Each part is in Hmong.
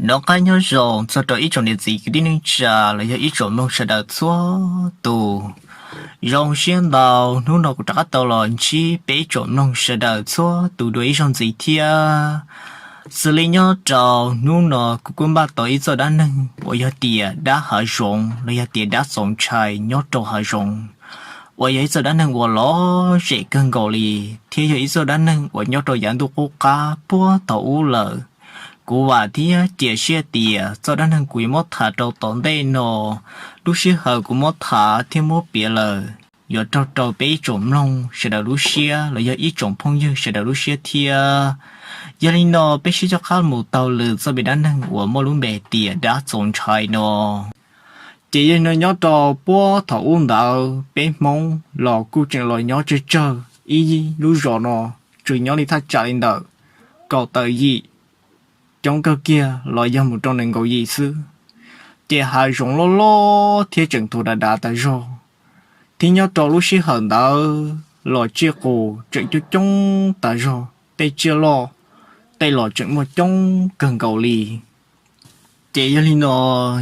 Nov qab nyob zoo txog rau ib tsoom niam txiv kwv tij neej tsa los yog ib tsoom mloog sawv daws txhua tus. Zoo siab ntau hnub no kuv rov qab tau los ntsib peb ib tsoom mloog sawv daws txhua tus dua ib zaug ntxiv thiab. Xws li nyob rau hnub no kuv kuj npaj tau ib txoj dab neeg uas yog tias dab hav zoov los yog tias dab txaus ntshai nyob rau hav zoov, uas yog ib txoj dab neeg uas lom zem kawg nkaus li, thiab yog ib txoj dab neeg uas nyob rau yav ntuj qub qab puag thaum ub lawm. Kuv vam thiab cia siab tias txoj dab neeg kuv yuav muab tham rau tom ntej no, lub sij hawm kuv muab tham thiab muab piav lawm, yuav raug rau peb ib tsoom mloog sawv daws lub siab los yog ib tsoom phooj ywg sawv daws lub siab thiab. Yog li no peb sib coj qab mus taug lwm txoj me dab neeg uas muaj lub npe tias dab txaus ntshai no. Ces yog li no nyob rau puag thaum ub ntawd peb Hmoob los kuj tseem los nyob tsawg tsawg ib lub zos no, tsuas nyob li thaj tsam li ntawm kaum tawm yim coob kawg kiag los yog mus rau nees nkaum yim xwb. Ces hav zoov loj loj thiab tseem tuag dav dav tas zog, thiab nyob rau lub sij hawm ntawd los tsiaj qus tseem coob coob tas zog, tej tsiaj loj tej los tseem muaj coob kawg nkaus li. Ces yog li no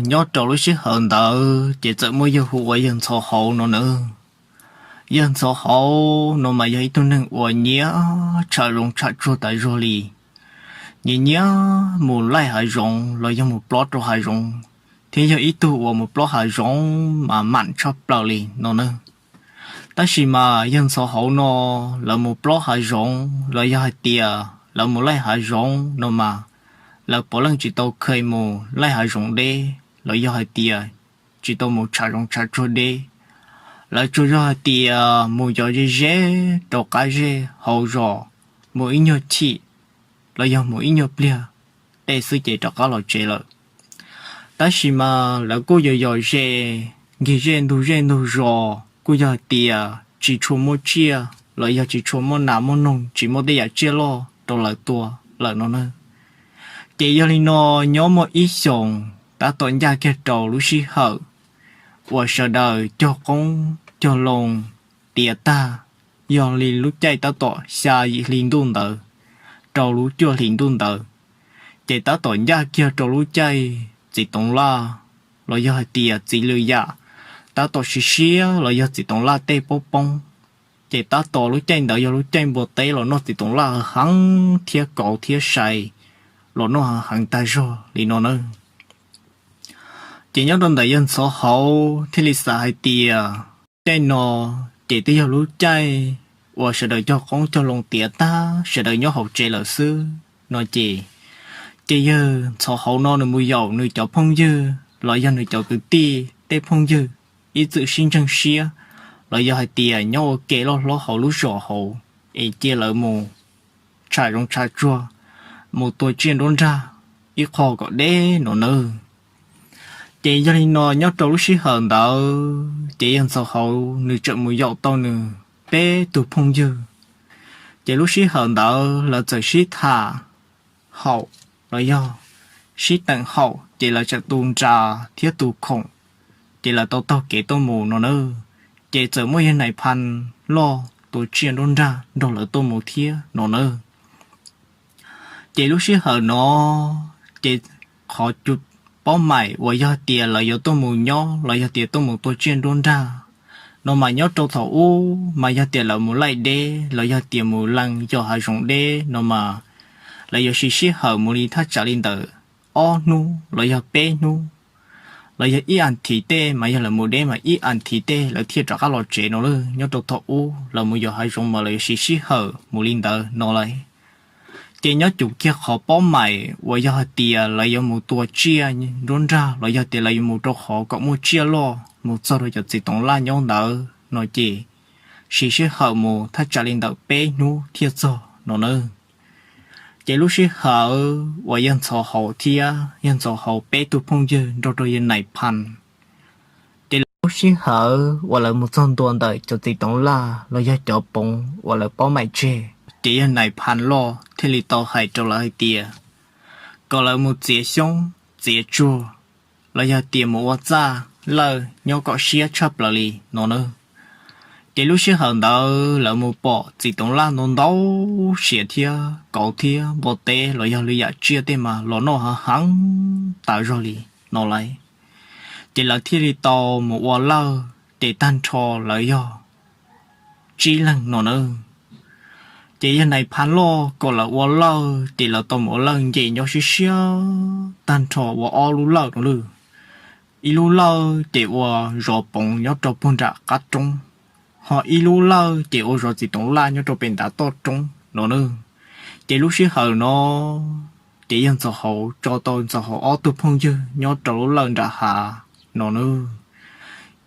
nyob rau lub sij hawm ntawd ces txawm muaj yawg hu ua yawg Ntxhov Hauv no nawb. Yawg Ntxhov Hauv no mas yog ib tug neeg uas nyiam tsham zoov tsham tsuag tas zog li. Nyiam nyiam mus laij hav zoov los yog mus plob rau hav zoov, thiab yog ib tug uas mus plob hav zoov mas mam tshaj plaws li no nawb. Tab sis mas yawg Ntxhov Hauv no, lawv mus plob hav zoov los yog hais tias lawv mus laij hav zoov no mas, lawv puav leej tsis tau kheev mus laij hav zoov deb los yog hais tias tsis tau mus tsham zoov tsham tsuag deb. Lawv tsuas yog hais tias mus yos ze ze rau qab zej hauv zos, mus ib nyuag chim los yog mus ib nyuag pliag tej xwb ces rov qab los tsev lawm. Tab sis mas lawv kuj yos yos ze, nkig zej ntug zej ntug zos, kuj yog hais tias tsis tshua muaj tsiaj los yog tsis tshua muaj nas muaj noog, tsis muaj tej yam tsiaj loj rau lawv tua lawm no nawb. Ces yog li no nyob muaj ib xyoos, tab tom ncaj kiag rau lub sij hawm uas sawv daws cog qoob cog loo tiav tag, yog li lub caij tab tom xya yim hli ntuj ntawd rau lub cuaj hli ntuj ntawd, ces tab tom ncaj kiag rau lub caij txiv toov laj los yog hais tias txiv lwm yam tab tom siav siab los yog txiv toov laj tej poob poob. Ces tab tom lub caij ntawd yog lub caij npua teb los noj txiv toov laj heev thiab kauv thiab sai los noj heev tag zog li no nawb. Ces nyob rau ntawm yawg Ntxhov Hauv thiaj li xav hais tias caij no ces twb yog lub caij uas sawv daws cog qoob cog loo tiav tag sawv daws nyob hauv tsev lawm xwb no ces, ces yawg Ntxhov Hauv no nws mus yaum nws cov phooj ywg los yog nws cov kwv tij tej phooj ywg ib txwm sib ntseeg siab los yog hais tias nyob ua ke loj hlob hauv lub zos hauv, es cia lawv mus tsham zoov tsham tsuag, mus tua tsiaj nruab nrag ib qho kom deb no nawb. Ces yog li no nyob rau lub sij hawm ntawd ces yawg Ntxhov Hauv nws tseem mus yaum tau nws peb tug phooj ywg. Ces lub sij hawm ntawd lawv txawm sib tham haum los yog sib teem haum ces lawv txawm tu nra thiab tu khoom, ces lawv tau taug kev tuaj mus no nawb. Ces txawm muaj yawg Nais Phas loj tua tsiaj nruab nrag nrog lawv tuaj mus thiab no nawb. Ces lub sij hawm no ces qhov cus pob maim uas yog tias lawv yuav tuaj mus nyob los yog tias tuaj mus tua tsiaj nruab nrag no mas nyob rau thaum ub mas yog tias lawv mus laij deb los yog tias mus lees yos hav zoov deb no mas lawv yuav siv sij hawm mus li thaj tsam li ntawm ob hnub los yog peb hnub los yog ib as thiv tej mas yog lawv mus deb mas ib as thiv tej lawv thiaj rov qab los tsev no lawm. Nyob rau thaum ub lawv mus yos hav zoov mas lawv yuav siv sij hawm mus li ntawd no lawm. Ces nyob cum kiag qhov pob maim uas yog hais tias lawv yuav mus tua tsiaj nruab nrag los yog tias lawv yuav mus rau qhov kom muaj tsiaj loj mus txog rau cov txiv toov laj nyob ntawd no ces siv sij hawm mus thaj tsam li ntawm peb hnub thiaj txog no nawb. Ces lub sij hawm uas yawg Ntxhov Hauv thiab yawg Ntxhov Hauv peb tug phooj ywg nrog rau yawg Nais Phas, ces lawv lub sij hawm uas lawv mus txog ntua ntawm cov txiv toov laj los yog cov poov uas lawv pob maim tseg, ces yawg Nais Phas loj thiaj li tau hais rau lawv hais tias kom lawv mus txiav xyoob txiav tsuag los yog tias mus ua txaj lawj nyob kom siab tshaj plaws li no nawb. Ces lub sij hawm ntawd lawv mus pom txiv toov laj ntau ntau siav thiab kauv thiab npua teb los yog lwm yam tsiaj tej mas los noj heev heev tas zog li no lauj. Ces lawv thiaj li tau mus ua lawj, ces tag nrho lawv yog tsib leeg no na. Ces yawg Nais Phas Loj kom lawv ua lawj, ces lawv tau mus ua lawj nce nyob siab siab tag nrho ua ob lub lawj no lawm. Ib lub lawj ces ua zov poov nyob rau puag nram qab roob, ho ib lub lawj ces ua zov txiv toov laj nyob rau pem ntav toj roob no na. Ces lub sij hawm no ces yawg Ntxhov Hauv tso tau Ntxhov Hauv ob tug phooj ywg nyob rau lub lawj nram hav no na.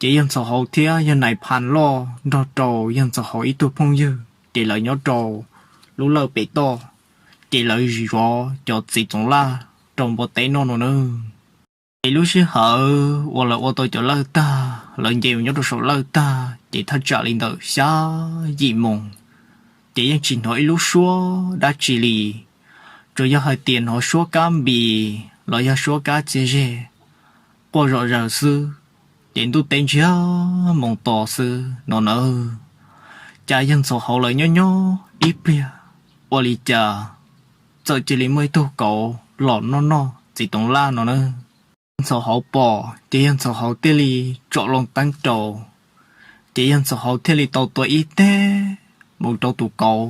Ces yawg Ntxhov Hauv thiab yawg Nais Phas Loj nrog rau yawg Ntxhov Hauv ib tug phooj ywg ces lawv nyob rau lub lawj pem toj, ces lawv zov cov txiv toov laj rau npua teb noj no na. Ces lub sij hawm uas lawv ua tau cov lawj tag, lawv nce mus nyob rau saum lawj tag, ces thaj tsam li ntawm xya yim moos, ces yeej tsis hnov ib lub suab dab tsi li. Tsuas yog hais tias hnov suab kab npis los yog suab kab txiag zeg quaj zom zaws xwb, ces ntuj teb ntsiag moos to xwb no nawb. Cas yawg Ntxhov Hauv lawv nyob nyob ib pliag, ua li cas txawm cia li muaj ib tug kauv los noj noj txiv toov laj no na. Ntxhov Hauv pom ces yawg Ntxhov Hauv thiaj li tsom loo teeb rau, ces yawg Ntxhov Hauv thiaj li tau tua ib teg mus rau tus kauv,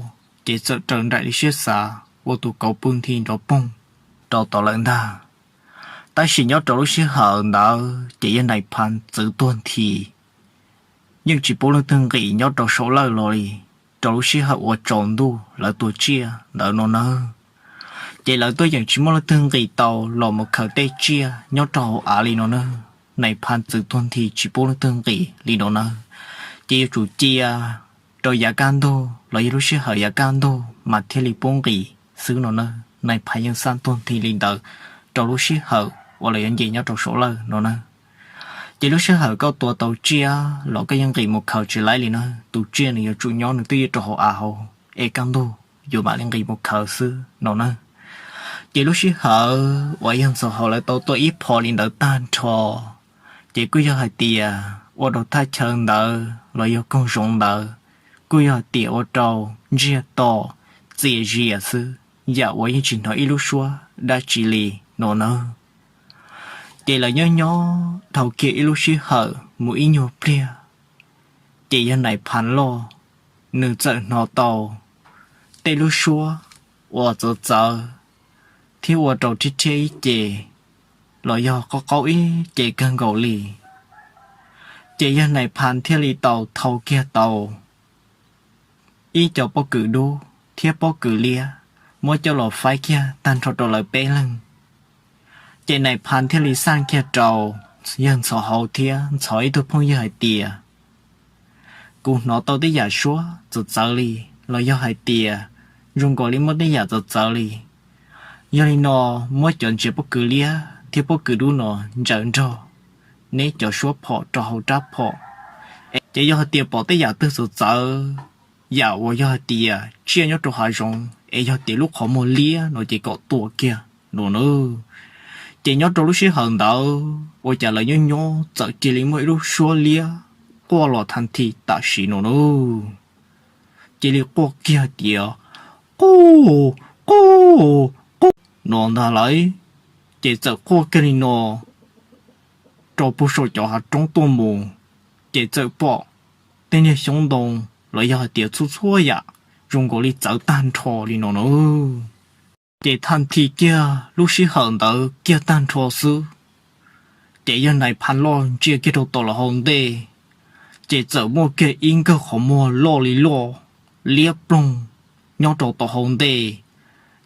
ces txawm raws nraim li siab xav ua tus kauv pw nthi nrov poog rau tom lawm ntag. Tab sis nyob rau lub sij hawm ntawd ces yawg Nais Phas txwv tuag nthi, yeej tsis pub leej twg nqis nyob rau saum lawj los li, rau lub sij hawm uas tsaus ntuj lawv tua tsiaj ntawd no nawb. Ces lawv tuaj yeem tsis muaj leej twg nqis tau los mus khaws tej tsiaj nyob rau hauv av li no nawb. Nais Phas txwv tuag nthi tsis pub leej twg nqis li no nawb. Ces yuav tsum cia rau yav kaj ntug los yog lub sij hawm yav kaj ntug mas thiaj li pub nqis xwb no nawb. Nais Phas yeej xaj tuag nthi li ntawd rau lub sij hawm uas lawv yuav nce nyob rau saum lawj no nawb. Ces lub sij hawm koj tua tau tsiaj los koj yeej nqis mus khaws tsis laib li nawb. Tus tsiaj nws yuav tsum nyob nws twb ywj rau hauv av hauv, es kaj ntug yuav mam li nqis mus khaws xwb no nawb. Ces lub sij hawm uas yawg Ntxhov Hauv lawv tau tua ib phom li ntawd tag nrho, ces kuj yog hais tias ua rau thaj chaw ntawd los yog koog zoov ntawd kuj yog hais tias ua rau ntsiag to txias zias xwb, yam uas yeej tsis hnov ib lub suab dab tsi li no nawb. Ces lawv nyob nyob dhau kiag ib lub sij hawm mus ib nyuag pliag, ces yawg Nais Phas Loj nws txawm hnov tau tej lub suab uas txawv txawv thiab ua rau rhiab rhiab ib ce los yog qaub qaub ib ce kawg nkaus li. Ces yawg Nais Phas thiaj li tau thau kiag tau ib co pob kws dub thiab pob kws liab, muab coj los faib kiag tag nrho rau lawv peb leeg. Ces Nais Phas thiaj li xaj kiag rau yawg Ntxhov Hauv thiab Ntxhov ib tug phooj ywg hais tias, kuv hnov tau tej yam suab txawv txawv li, los yog hais tias zoo nkaus li muaj tej yam txawv txawv li. Yog li no, muab cov ntsia pob kws liab thiab pob kws dub no ntsaws nrog neb cov suab phom rau hauv rab phom. Ces yog hais tias pom tej yam twg txawv txawv, yam uas yog hais tias tsiaj nyob rau hav zoov es yog tias lub qhov muag liab no ces kom tua kiag no nawb. Ces nyob rau lub sij hawm ntawd ua cas lawv nyob nyob txawm cia li muaj ib lub suab liab quaj los thaj thi tam sim no nawb. Cia li quaj kiag tias, quj, quj, quj no ntag lauj. Ces txawm quaj kiag li no rau puag saum cov hav roob tuaj mus, ces txawm pom tej niag xyoob ntoo los yog hais tias txhua txhua yam zoo nkaus li txawv tag nrho li no nawb. Ces thaj thi kiag lub sij hawm ntawd kiag tag nrho xwb, ces yawg Nais Phas Loj ntsia kiag rau tom lawv hauv ntej, ces txawm muaj kiag ib nkawg qhov muag loj li loj, liab ploog nyob rau tom hauv ntej,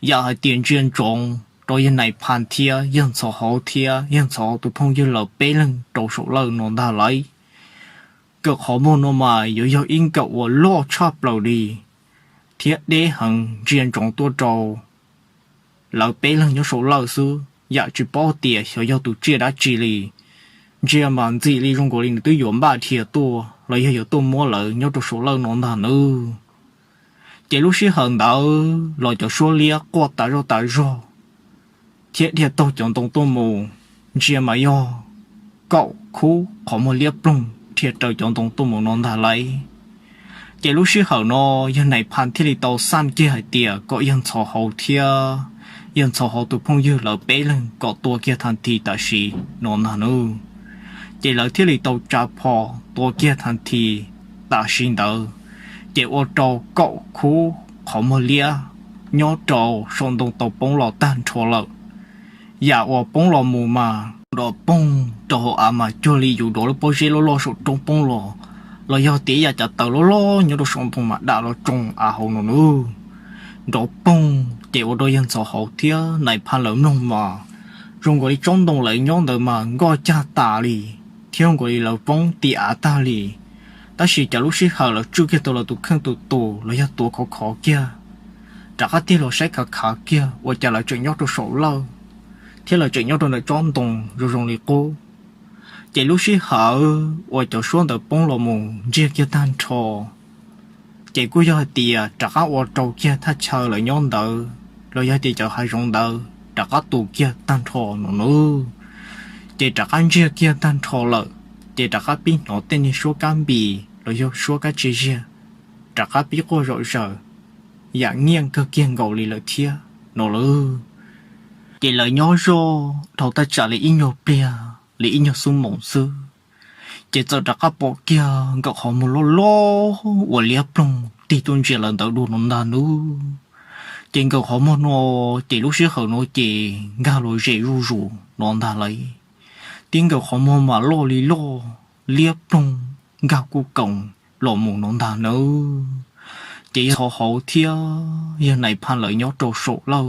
yam hais tias ntsia ntsoov rau yawg Nais Phas thiab yawg Ntxhov Hauv thiab yawg Ntxhov Hauv tus phooj ywg lawv peb leeg rau saum lawj no ntag lauj. Nkawg qhov muag no mas yuav yog ib nkawm uas loj tshaj plaws li thiab deb heev, ntsia ntsoov tuaj rau lawv peb leeg nyob saum lawj xwb, yam tsis paub tias xyov yog tus tsiaj dab tsi li. Ntsia mas ntxim li zoo nkaus li nws twb yuav npaj dhia tuaj los yog yuav tuaj muab lawv nyob rau saum lawj no ntag nawb. Ces lub sij hawm ntawd los cov suab liab quaj tas zog tas zog thiab dhia taug cov ntoo tuaj mus, ntsia mas yog kaum khub qhov muag liab ploog dhia raws cov ntoo tuaj mus no ntag lauj. Ces lub sij hawm no yawg Nais Phas thiaj li tau xaj kiag hais tias kom yawg Ntxhov Hauv thiab yawg Ntxhov Hauv tus phooj ywg lawv peb leeg kom tua kiag thas thi tam sim no ntag nawb. Ces lawv thiaj li tau tsa phom tua kiag thas thi tam sim ntawd, ces ua rau kaum khub qhov muag liab nyob rau saum ntoo tau poob los tag nrho lawm. Yam uas poob los mus mas nrov poog rau hauv av mas cuag li yus dov lub pob zeb loj loj saum roob poob los, los yog tias yam cav taws loj loj nyob rau saum ntoo mas dam los tsoo av hauv no nawb. Nrov poog ces ua rau yawg Ntxhov Hauv thiab Nais Phas lawv mloog mas zoo nkaus li tsob ntoo lawv nyob ntawd mas nkoj cag tas li, thiab zoo nkaus li lawv poob ti av tag li. Tab sis cas lub sij hawm lawv tswj kiag tau lawv tus kheej tus tus los yog tuav khov khov kiag, rov qab tig los saib khav khav kiag ua cas lawv tseem nyob rau saum lawj, thiab lawv tseem nyob rau ntawm tsob ntoo zoo zoo li qub. Ces lub sij hawm uas cov suab ntawd poob los mus ntsiag kiag tag nrho, ces kuj yog hais tias rov qab ua rau kiag thaj chaw lawv nyob ntawd los yog tias cov hav zoov ntawd rov qab tu kiag tag nrho no nawb. Ces rov qab ntsiag kiag tag nrho lawm, ces rov qab pib hnov tej niag suab kab npis los yog suab kab tsia ziag rov qab pib quaj zom zaws yam nyiaj kawg kiag nkaus li lawm thiab no lawm. Ces lawv nyob zoj dhau thaj tsam li ib nyuag pliag li ib nyuag xuab moos xwb, ces txawm rov qab pom kiag nkawm qhov muag loj loj uas liab ploog tig tuaj ntsia lawv ntawd dua no ntag nawb. Ces nkawm qhov muag no, ces lub sij hawm no ces nkag los zem zuj zus no ntag lauj. Tib nkawm qhov muag mas loj li loj, liab ploog, nkag kuj koos los mus no ntag nawb. Ces yawg Ntxhov Hauv thiab yawg Nais Phas lawv nyob rau saum lawj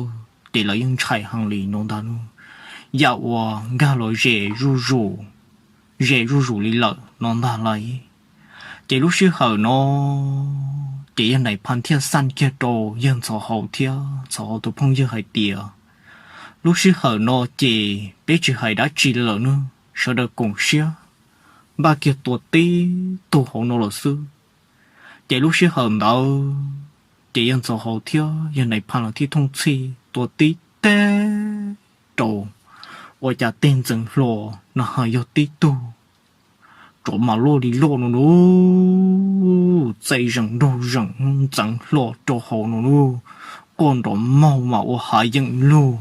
ces lawv yeej ntshai heev li no ntag nawb. Yam uas nkag los zem zuj zus, zem zuj zus li lawm no ntag lauj. Ces lub sij hawm no ces yawg Nais Phas thiaj xaj kiag rau yawg Ntxhov Hauv thiab Ntxhov Hauv tus phooj ywg hais tias, lub sij hawm no ces peb tsis hais dab tsi lawm nawb, sawv daws koom siab npaj kiag tua tib tug hauv no lawm xwb. Ces lub sij hawm ntawd ces yawg Ntxhov Hauv thiab yawg Nais Phas los thiaj thooj txhij tua tib teg rau, ua cas tej ntxeev hlo na has yog tib tug tsov mas loj li loj no nawb, txaij zeem nraug zeem ntxeev hlo rau hauv no nawb, quaj nrov maug mas ua hav yeem lug,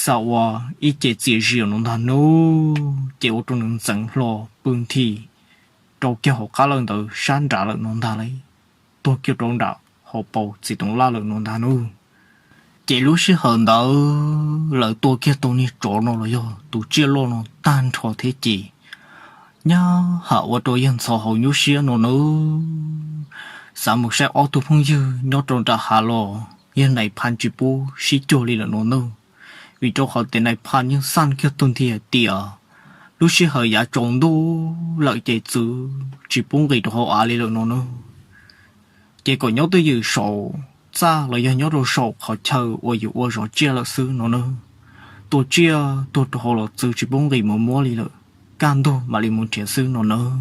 xav ua ib ce txias zias no ntag nawb, ces ua rau nws ntxeev hlo pw nthi rau kiag hauv qab lawj ntawd sab nrad lawm no ntag lauj, tuag kiag rau nram hauv paus txiv toov laj lawm no ntag nawb. Ces lub sij hawm ntawd lawv tua kiag tau niag tsov no los yog tus tsiaj loj no tag nrho thiab ces nyab ham ua rau yawg Ntxhov Hauv nyuaj siab no nawb. Xav mus saib ob tug phooj ywg nyob rau nram hav los yawg Nais Phas tsis pub sib cuag li lawm no nawb, vim rau qhov tias Nais Phas yeej xaj kiag tau nthi hais tias lub sij hawm yav tsaus ntuj lawm ces txwv tsis pub nqis rau hauv av li lawm no nawb. Ces kom nyob twj ywm saum txaj los yog nyob rau saum qhov chaw uas yus ua zov tsiaj lawm xwb no nawb. Tua tsiaj tuag rau hauv los txwv tsis pub nqis mus muab li lawm, kaj ntug mam li mus nrhiav xwb no nawb.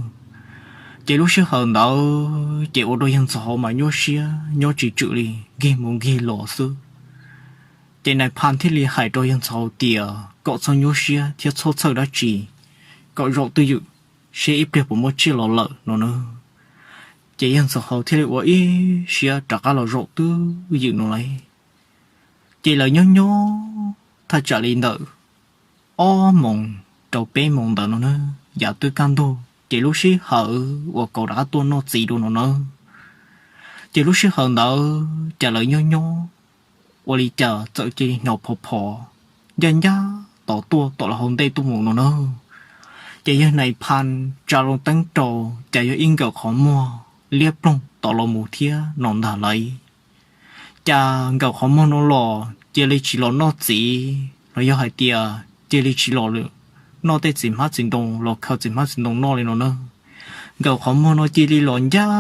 Ces lub sij hawm ntawd ces ua rau yawg Ntxhov Hauv mas nyuaj siab nyob tsis tswm li, nkig mus nkig los xwb. Ces Nais Phas thiaj li hais rau yawg Ntxhov Hauv tias kom txhob nyuaj siab thiab txhob txhawj dab tsi, kom zaum twj ywm seb ib pliag puas muaj tsiaj los lawm no nawb. Ces yawg Ntxhov Hauv thiaj li ua ib siab rov qab los zaum twj ywm no lauj. Ces lawv nyob nyob thaj tsam li ntawm ob moos rau peb moos ntawd no nawb, yav twb kaj ntug ces lub sij hawm uas kauv rov qab tuaj noj txiv dua no nawb. Ces lub sij hawm ntawd cas lawv nyob nyob ua li cas txawm cia li hnov phov phov ncaj ncaj tom tuaj tom lawv hauv ntej tuaj mus no nawb. Ces yawg Nais Phas tsa loo teeb rau cas yog ib nkawm qhov muag liab ploog tom los mus thiab no ntag lauj. Cas nkawm qhov muag no los cia li tsis los noj txiv los yog hais tias cia li tsis los lawm, noj tej txiv hmab txiv ntoo los khaws txiv hmab txiv ntoo noj li no nawb. Nkawm qhov muag no cia li los ncaj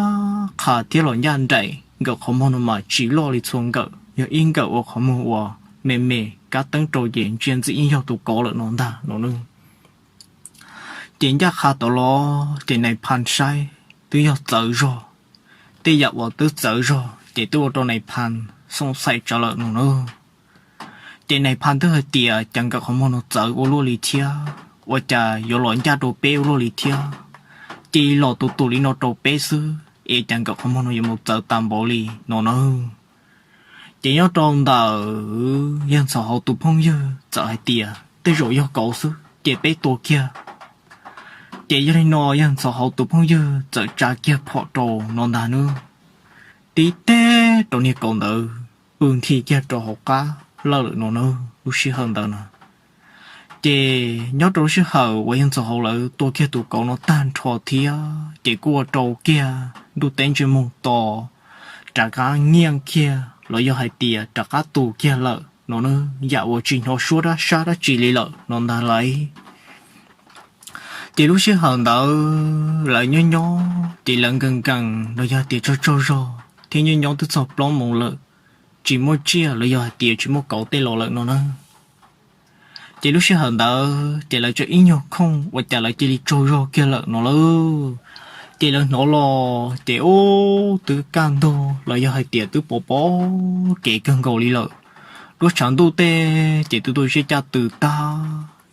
qha thiab los ncaj nraim, nkawm qhov muag no mas tsis loj li txhua nkawm, yog ib nkawm ua qhov muag uas me me, kab teeb rau ces ntsia ntxim yeej yog tus kauv lawm no ntag no nawb. Ces ncaj qha tod los ces Nais Phas saib twb yog txawv zog, tej yam uas twb txawv zog ces twb ua rau Nais Phas xoom xaim tsawv lawm no nawb. Ces Nais Phas twb hais tias cas nkawm qhov muag no txawv ua luaj li thiab, ua cas yuav los ncaj rau peb ua luaj li thiab, cia li los tus tus li no rau peb xwb, es cas nkawm qhov muag no yuav mus txawv tas npaum li no na. Ces nyob rau ntawm yawg Ntxhov Hauv tus phooj ywg txawm hais tias tej zaum yog kauv xwb ces peb tua kiag. Ces yog li no yawg Ntxhov Hauv tus phooj ywg txawm tsa kiag phom rau no ntag nawb, tib teg rau niag kauv ntawd pw nthi kiag rau hauv qab lawj lawm no na. Lub sij hawm ntawd na, ces nyob rau lub sij hawm uas yawg Ntxhov Hauv lawv tua kiag tus kauv no tag nrho thiab ces kuj ua rau kiag ntuj teb ntsej muag to rov qab nyiaj kiag los yog hais tias rov qab tu kiag lawm no na, yam uas tsis hnov suab dab sab dab tsi li lawm no ntag lauj. Ces lub sij hawm ntawd lawv nyob nyob ces lawv nkees nkees los yog tias tsaug tsaug zog thiab nyob nyob twb txog plaub moos lawm, tsis muaj tsiaj los yog hais tias tsis muaj kauv tej los lawm no na. Ces lub sij hawm ntawd ces lawv tseem ib nyuag khooj ua cas lawv cia li tsaug zog kiag lawm no lauj. Ces lawv hnov los ces ub twb kaj ntug los yog hais tias twb pov pov kev kawg nkaus li lawm. Duab tshav ntuj tej ces twb tuaj ziab caj tw tag,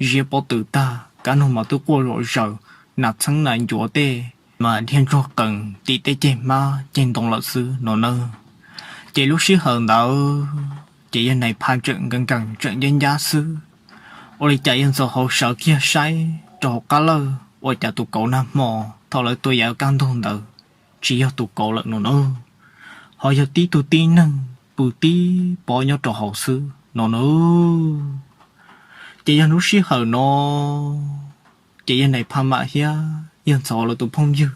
ziab pob tw tag, kab noog mas twb quaj zom zaws, nas txheeb nas ncuav tej mas dhia ntsuag qees tim tej ceg hmab ceg ntoo lawm xwb no na. Ces lub sij hawm ntawd ces yawg Nais Phas tseem nkees nkees tseem ncab ncab xwb. Ua li cas yawg Ntxhov Hauv sawv kiag saib rau hauv qab lawj ua cas tus kauv nag hmo thaum lawv tua yav kaj ntug ntawd tsis yog tus kauv lawm no na, ho yog tib tug tib neeg pw tib pob nyob rau hauv xwb no na. Ces yog lub sij hawm no ces yawg Nais Phas mam thiab yawg Ntxhov Hauv lawv tus phooj ywg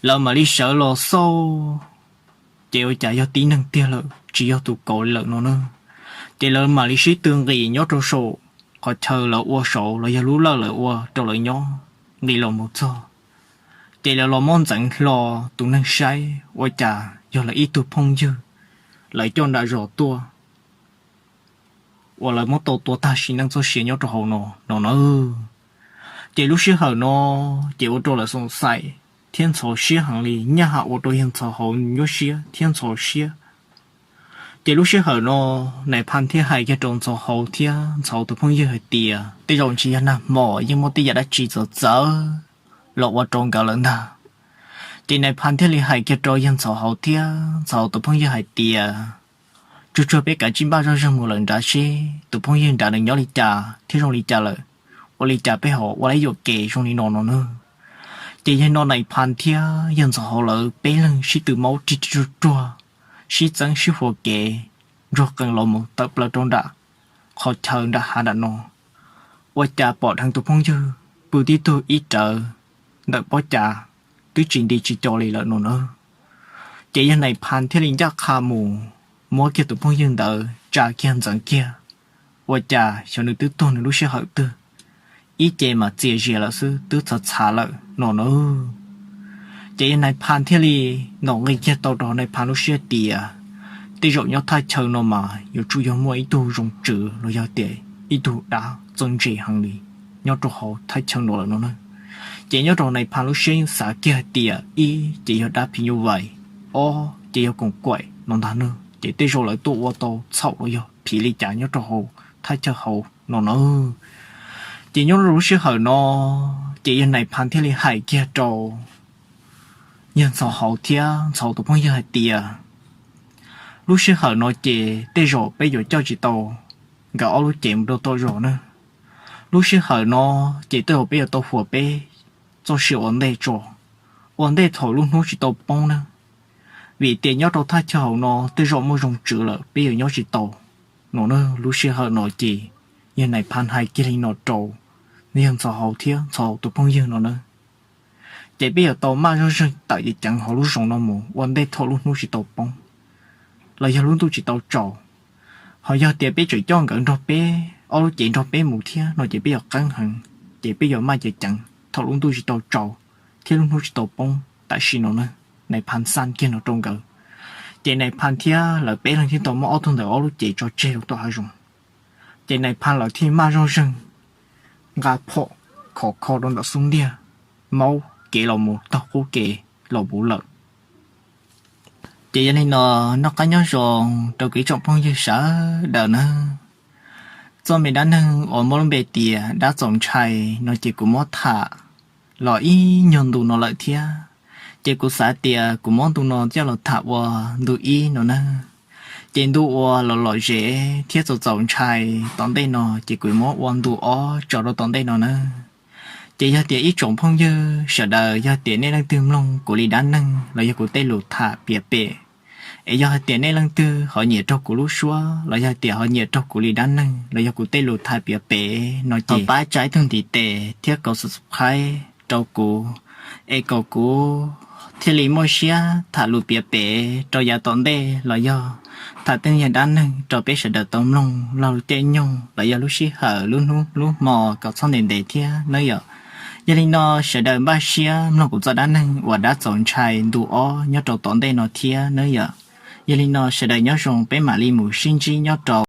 lawv mam li sawv los xauj, ces ua cas yog tib neeg tiag lawm tsis yog tus kauv li lawm no na. Ces lawv mam li sib tw nqis nyob rau saum qhov chaw lawv ua saud los yog lub lawj lawv ua rau lawv nyob, nqis los mus txog ces lawv los muab ntxeev hlo tus neeg saib ua cas yog lawv ib tug phooj ywg lawv coj nram zos tuaj uas lawv muab tau tua tag sim neej txoj sia nyob rau hauv no no na. Ces lub sij hawm no ces ua rau lawv xoom xaim thiab ntxhov siab heev li, nyaj ha ua rau yawg Ntxhov Hauv nyuaj siab thiab ntxhov siab. Ces lub sij hawm no Nais Phas thiaj hais kiag rau Ntxhov Hauv thiab Ntxhov Hauv tus phooj ywg hais tias tej zaum ntshe yog nag hmo yeej muaj tej yam dab tsi txawv txawv los ua rau nkawd lawm ntag. Ces Nais Phas thiaj li hais kiag rau yawg Ntxhov Hauv thiab Ntxhov Hauv tus phooj ywg hais tias tsuag tsuag peb kav tsij npaj zoj zeeg mus lawm nrad seb tus phooj ywg nrad nws nyob li cas thiab zoo li cas lawm, ua li cas peb ho ua lawm yuam kev zoo li no no nawb. Ces yog no Nais Phas thiab yawg Ntxhov Hauv lawv peb leeg sib tw maub rig rig ruag ruag, sib txeeb sib huas kev ntsuag qees los mus tawm plaws rau nram qhov chaw nram hav nram no, ua cas pom dheev tus phooj ywg pw tib tug ib rawv ntawm pob cas twb tsis nti tsis co li lawm no nawb. Ces yawg Nais Phas thiaj li ncaj qha mus muab kiag tus phooj ywg ntawd tsa kiag ntxeev kiag, ua cas xyov nws twb tuag nws lub sij hawm twg, ib ce mas txias zias lawm xwb twb txhav txhav lawm no nawb. Ces yawg Nais Phas thiaj li ntaus nqi kiag tau rau Nais Phas lub siab tias tej zaum nyob thaj chaw no mas yuav tsum yog muaj ib tug zoo tswv los yog tias ib tug dab txawj ntse heev li nyob rau hauv thaj chaw no lawm no nawb. Ces nyob rau Nais Phas lub siab yeej xav kiag hais tias ib ces yog dab phim nyuj vais, ob ces yog koom kuaim no ntag nawb, ces tej zaum lawv tuaj ua tau txhaum los yog phim li cas nyob rau hauv thaj chaw hauv no nawb. Ces nyob rau lub sij hawm no ces yawg Nais Phas thiaj li hais kiag rau yawg Ntxhov Hauv thiab Ntxhov Hauv tus phooj ywg hais tias lub sij hawm no ces tej zaum peb yuav coj tsis tau nkawd ob lub cev mus rau tom zos nawb. Lub sij hawm no ces tej zaum peb yuav tau huas peb txoj sia ua ntej tso, ua ntej thaum lub hnub tsis tau poob nawb, vim tias nyob rau thaj chaw hauv no tej zaum muaj zoo tswv lawm peb yuav nyob tsis tau no nawb. Lub sij hawm no ces yawg Nais Phas hais kiag li no rau yawg Ntxhov Hauv thiab Ntxhov Hauv tus phooj ywg no nawb, ces peb yuav tau maj zog zeeg tawm ceev ceev hauv lub zoov no mus ua ntej thaum lub hnub tsis tau poob los yog lub ntuj tsis tau tsaus. Ho yog tias peb tseem coj nkawd nrog peb ob lub cev nrog peb mus thiab no ces peb yuav qeeb heev, ces peb yuav maj ceev ceev thaum lub ntuj tsis tau tsaus thiab lub hnub tsis tau poob tam sim no nawb. Nais Phas xaj kiag no rau nkawd, ces Nais Phas thiab lawv peb leeg thiaj tau muab ob tug ntawd ob lub cev tso tseg rau tom hav zoov. Ces Nais Phas lawv thiaj maj zog zeeg nqa phom khov kho rau ntawm xub ntiag, maub kev los mus taug qub kev los puv lawm. Ces yog li no, noj qab nyob zoo rau kuv ib tsoom phooj ywg sawv daws nawb. Txoj me dab neeg uas muaj lub npe tias dab txaus ntshai no ces kuv muab tham los ib nyuag ntu no lawm thiab. Ces kuv xav tias kuv muab ntu no coj los tham ua ntu ib no nawb. Ces ntu uas lom lom zem thiab txaus txaus ntshai tom ntej no ces kuv muab ua ntu ob tso rau tom ntej no nawb. Ces yog tias ib tsoom phooj ywg sawv daws, yog tias nej leej twg mloog kuv li dab neeg los yog kuv tej lus tham piav pem, es yog hais tias nej leej twg ho nyiam raug kuv lub suab los yog tias ho nyiam raug kuv li dab neeg los yog kuv tej lus tham piav pem no ces pab tsa ib tug ntiv tes thiab kaus subscribe rau kuv, es kom kuv thiaj li muaj siab tham lus piav pem rau yav tom ntej los yog tham tej yam dab neeg rau peb sawv daws tau mloog laug caij nyoog los yog lub sij hawm lub hnub lub hmo kom txhob ntev ntev thiab nawb yom. Yog li no sawv daws npaj siab mloog kuv txoj dab neeg uas dab txaus ntshai ntu ob nyob rau tom ntej no thiab nawb yom. Yog li no sawv daws nyob zoo, peb mam li mus sib ntsib nyob rau